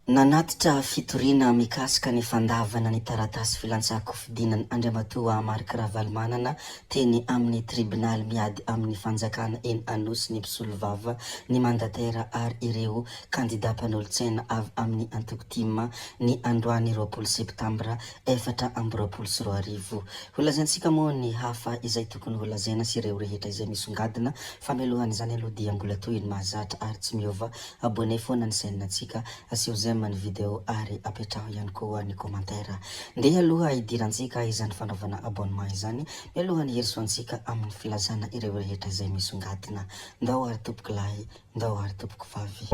Nanatitra fitoriana mikasika ny fandavana ny taratasy filantsahan-kofidianan' Andriamatoa Marc Ravalomanana teny amin'ny tribonaly miady amin'ny fanjakana eny Anosy ny mpisolovava, ny mandataire ary ireo kandida mpanolotsaina avy amin'ny antoko tim ny androany 20 septambra 2024. Holazaintsika moa ny hafa izay tokony holazaina sy ireo rehetra izay misongadina fa mialohan'izany aloha dia mbola toy ny mahazatra ary tsy miova Abonné foana ny chaîne ntsika, asio j'aime ny vidéo ary apetraho ihany koa ny commentaire. Ndeha aloha hidirantsika izany fanaovana abonnement izany mialohan'ny hirosoantsika amin'ny filazana ireo rehetra izay misongadina. Ndao ary tompoko lahy, ndao ary tompoko vavy.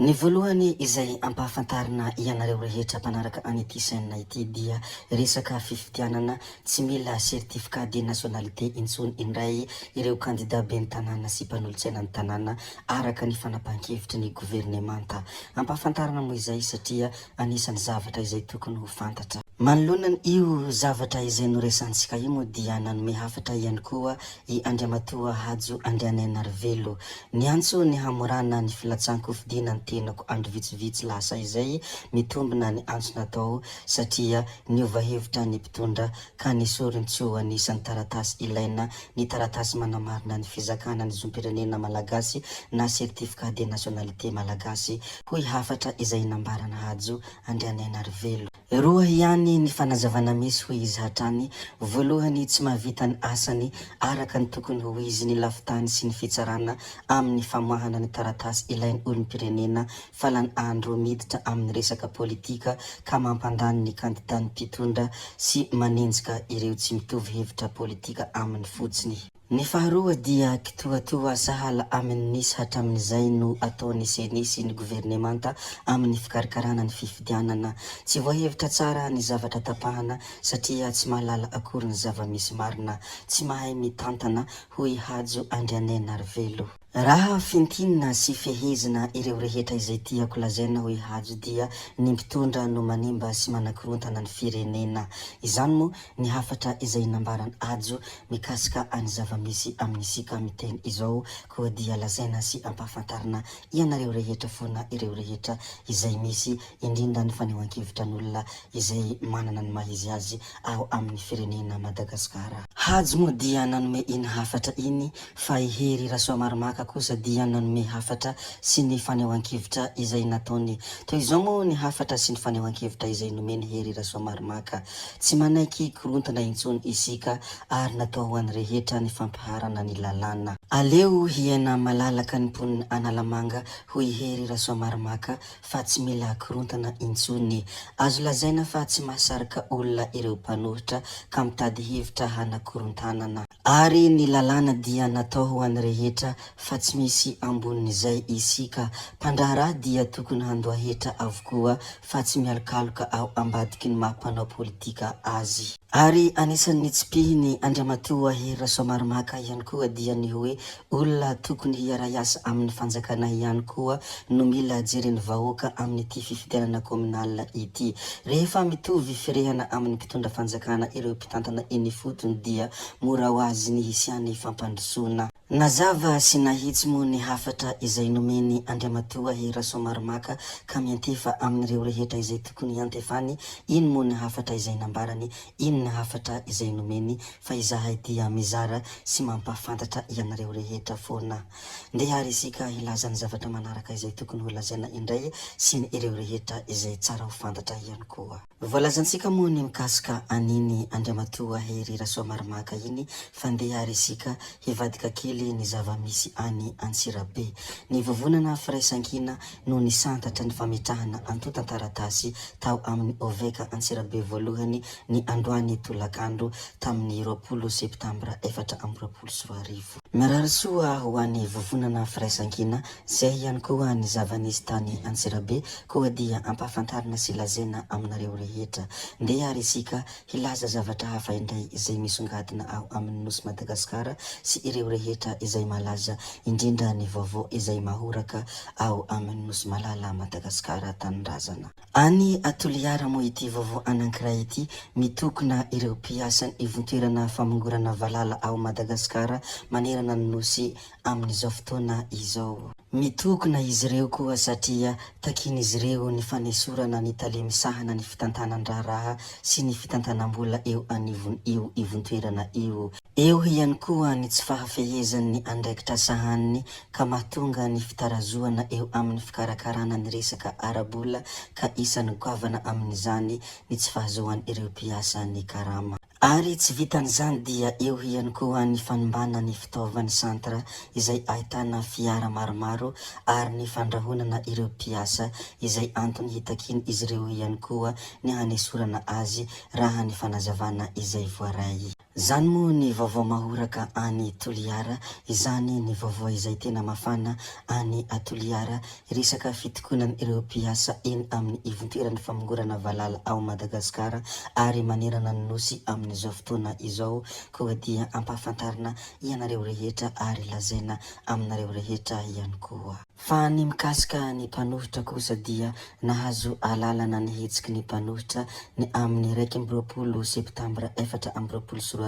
Ny voalohany izay ampahafantarina ianareo rehetra mpanaraka an'ity chaîne ity dia resaka fifidianana tsy mila certificat de nationalité intsony indray ireo kandida ben'ny tanàna sy mpanolotsaina ny tanàna araka ny fanapahan-kevitry ny governemanta. Ampahafantarina moa izay satria anisan'ny zavatra izay tokony ho fantatra. Manoloana io zavatra izay noresahantsika io moa dia nanome hafatra ihany koa i Andriamatoa Hajo Andrianainarivelo. Niantso ny hamorana ny filatsahan-kofidiana ny tenako andro vitsivitsy lasa izay, mitombina ny antso natao satria niova hevitra ny mpitondra ka nesoriny tsy ho anisan'ny taratasy ilaina ny taratasy manamarina ny fizakana ny zom-pirenena malagasy na certificat de nationalité malagasy, hoy hafatra izay nambaran'i Hajo Andrianainarivelo. Roa ihany ny fanazavana misy hoy izy hatrany, voalohany tsy mahavita ny asany araka ny tokony ho izy ny lafintany sy ny fitsarana amin'ny famoahana ny taratasy ilain'ny olom-pirenena fa lany andro miditra amin'ny resaka politika ka mampandany ny kandidan'ny mpitondra sy manenjika ireo tsy mitovy hevitra politika aminy fotsiny. Ny faharoa dia kitoatoa sahala amin'ny nisy hatramin'izay no ataon'ny Ceni sy ny governemanta amin'ny fikarakarana ny fifidianana. Tsy voahevitra tsara ny zavatra tapahana satria tsy mahalala akory ny zava-misy marina. Tsy mahay mitantana, hoy Hajo Andrianainarivelo. Raha fintinina sy fehezina ireo rehetra izay tiako lazaina hoy Hajo dia ny mpitondra no manimba sy manakorontana ny firenena. Izany moa ny hafatra izay nambaran'i Hajo mikasika any zava-misy amin'isika miteny izao koa dia lazaina sy ampahafantarina ianareo rehetra foana ireo rehetra izay misy indrindra ny fanehoan-kevitra an'olona izay manana ny maha izy azy ao amin'ny firenena Madagasikara. Hajo moa dia nanome iny hafatra iny fa i Hery Rasoamaromaka kosa dia nanome hafatra sy ny fanehoan-kevitra izay nataony. Toy izao moa ny hafatra sy ny fanehoan-kevitra izay nomen'i Hery Rasoamaromaka, Tsy manaiky korontana intsony isika ary natao ho an'ny rehetra ny fampiharana ny lalàna. Aleo hiaina malalaka ny mponin' Analamanga hoy i Hery Rasoamaromaka fa tsy mila korontana intsony. Azo lazaina fa tsy mahasarika olona ireo mpanohitra ka mitady hevitra hanakorontanana. Ary ny lalàna dia natao ho an'ny rehetra fa tsy misy ambonin'izay isika. Mpandraharaha dia tokony handoa hetra avokoa fa tsy mialokaloka ao ambadiky ny maha mpanao politika azy. Ary anisan'ny nitsipihiny Andriamatoa Hery Rasoamaromaka ihany koa dia ny hoe olona tokony hiara-hiasa amin'ny fanjakana ihany koa no mila jeren'ny vahoaka amin'ity fifidianana kaominalina ity. Rehefa mitovy firehana amin'ny mpitondra fanjakana ireo mpitantana eny ifotony dia mora ho azy ny hisian'ny fampandrosoana. Nazava sy nahitsy moa ny hafatra izay nomen'i Andriamatoa Hery Rasoamaromaka ka miantefa amin'ireo rehetra izay tokony hiantefany, iny moa ny hafatra izay nambarany, iny ny hafatra izay nomeny fa izahay dia mizara sy mampahafantatra ianareo rehetra foana. Ndeha ary isika hilaza ny zavatra manaraka izay tokony holazaina indray sy ny ireo rehetra izay tsara ho fantatra ihany koa. Voalazantsika moa ny mikasika an'iny Andriamatoa Hery Rasoamaromaka iny fa ndeha ary isika hivadika kely ny zava-misy any Antsirabe. Ny Vovonana Firaisankina no nisantatra ny fametrahana antontan-taratasy tao amin'ny Ovec Antsirabe voalohany ny androany tolakandro tamin'ny 20 septambra 2024. Mirary soa ho an'ny Vovonana Firaisankina, izay ihany koa ny zava-nisy tany Antsirabe, koa dia ampahafantarina sy lazaina aminareo rehetra. Ndeha ary isika hilaza zavatra hafa indray izay misongadina ao amin'ny Nosy Madagasikara sy ireo rehetra izay malaza, indrindra ny vaovao izay mahoraka ao amin'ny Nosy Malala Madagasikara Tanindrazana. Any Toliara moa ity vaovao anankiray ity, mitokona ireo mpiasan'ny ivontoerana famongorana valala ao Madagasikara manerana ny Nosy amin'izao fotoana izao. Mitokona izy ireo koa satria takian'izy ireo ny fanesorana ny tale misahana ny fitantanan-draharaha sy ny fitantanam-bola eo anivon'io ivontoerana io. Eo ihany koa ny tsy fahafehezany ny andraikitra sahaniny ka mahatonga ny fitarazohana eo amin'ny fikarakarana ny resaka ara-bola ka isan'ny goavana amin'izany ny tsy fahazoan'ireo mpiasa ny karama. Ary tsy vitan'izany dia eo ihany koa ny fanimbana ny fitaovan'ny centre izay ahitana fiara maromaro ary ny fandrahonana ireo mpiasa izay antony hitakian'izy ireo ihany koa ny hanesorana azy raha ny fanazavana izay voaray. Izany moa ny vaovao mahoraka any Toliara, izany ny vaovao izay tena mafana any Toliara, resaka fitokonan'ireo mpiasa eny amin'ny ivontoeran'ny famongorana valala ao Madagasikara ary manerana ny Nosy amin'izao fotoana izao, koa dia ampahafantarina ianareo rehetra ary lazaina aminareo rehetra ihany koa. Fa ny mikasika ny mpanohitra kosa dia nahazo alalana ny hetsiky ny mpanohitra ny amin'ny 21 septambra 2024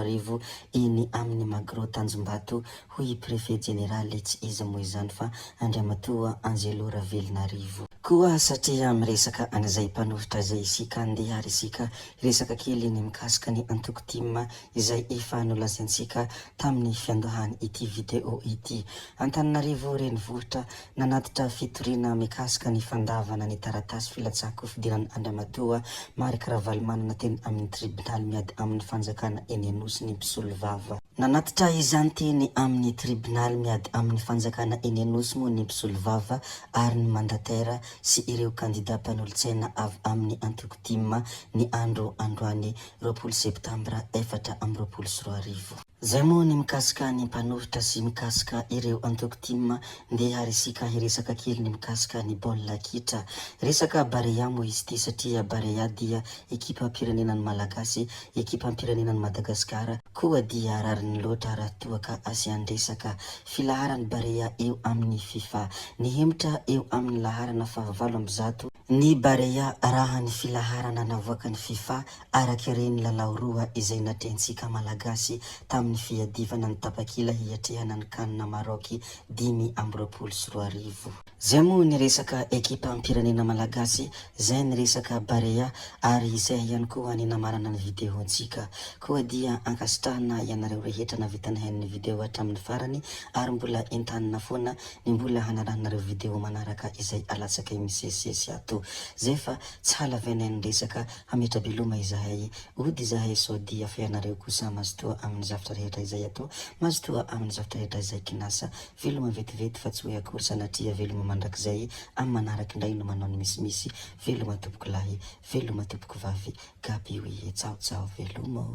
eny amin'ny Magro Tanjombato, hoy i Préfet Jeneraly tsy iza moa izany fa Andriamatoa Angelo Ravelonarivo. Koa satria miresaka an'izay mpanohitra izay isika andeha ary isika hiresaka kely ny mikasika ny antoko tim izay efa nolazaintsika tamin'ny fiandohan ity video ity. Antananarivo Renivohitra, nanatitra fitoriana mikasika ny fandavana ny taratasy filatsahan-kofidianan Andriamatoa Marc Ravalomanana teny amin'ny tribonaly miady amin'ny fanjakana eny Anosy ny mpisolovava. Nanatitra izany teny amin'ny tribonaly miady amin'ny fanjakana eny Anosy moa ny mpisolovava ary ny mandataire sy ireo kandida mpanolotsaina avy amin'ny antoko tim ny andro androany 20 septambra 2024. Zay moa ny mikasika ny mpanohitra sy mikasika ireo antoko tim, ndeha ary isika hiresaka kely ny mikasika ny baolina kitra. Resaka Barea moa izy ity satria Barea dia ekipam-pirenenan'ny Malagasy, ekipam-pirenenan'i Madagasikara, koa dia rariny loatra raha toa ka asian-dresaka. Filaharan'ny Barea eo amin'ny fifa. Nihemotra eo amin'ny laharana faha 108 ny Barea raha ny filaharana navoakan'ny fifa araka ireny lalao roa izay natrehintsika Malagasy tamin'ny fiadivana ny tapakila hiatrehana ny Can Maroc 2025. Zay moa ny resaka ekipam-pirenena Malagasy, zay ny resaka Barea ary izay ihany koa ny namarana ny video-ntsika. Koa dia ankasitrahana ianareo rehetra navita nihaino ny video hatramin'ny farany ary mbola entanina foana ny mbola hanarahanareo video manaraka izay alatsakay misesisesy ato. Zay fa tsy halavainay ny resaka, hametra-beloma izahay, ody izahay sao dia fa ianareo kosa mazotoa amin'ny zavtra rehetra izay atao, mazotoa amin'ny zavtra rehetra izay kinasa. Veloma vetivety fa tsy hoe akory sanatria veloma mandrakizay, amin'ny manaraka indray no manao ny misimisy, veloma tompokolahy, veloma tompokovavy, gaby oie, tsaho tsaho, veloma ô.